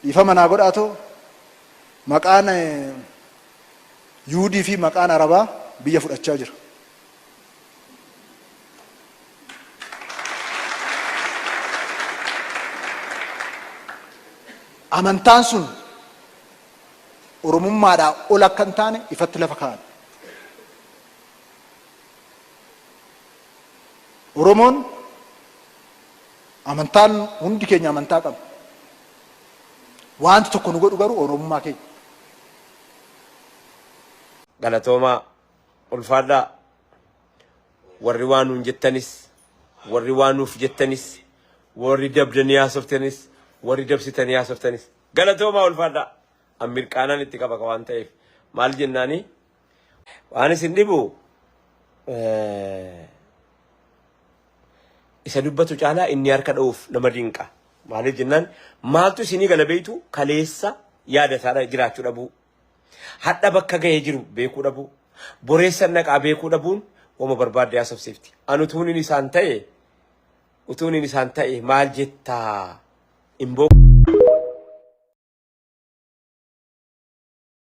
Dhiifama naa godhaatoo maqaan Yuudii fi maqaan Arabaa biyya fudhachaa jira. Amantaan sun Oromummaadhaa ol akka hin taane ifatti lafa kaa'an. Oromoon amantaan hundi keenya amantaa qabna. Wanti tokko nu godhu garuu Oromummaa keenya. Galatoomaa, ulfaadhaa. Warri waa nuun jettanis, warri waa nuuf jettanis, warri dabdanii haasoftanis, warri dabsitanii haasoftanis. Galatoomaa, ulfaadhaa. An mirqaanaan itti qaba waan ta'eef. Maal jennaanii? Waan isin dhibu isa dubbatu caalaa inni harka dha'uuf nama dinqa. Maaliif jennaan maaltu isinii gala beektu kaleessa yaada isaa jiraachuu dhabuu. Hadha bakka ga'ee jiru beekuu dhabuu. Boreessa naqaa beekuu dhabuun wama barbaadde haasofsiifti. An utuun inni isaan ta'e utuun inni isaan ta'e maal jettaa? Imboo.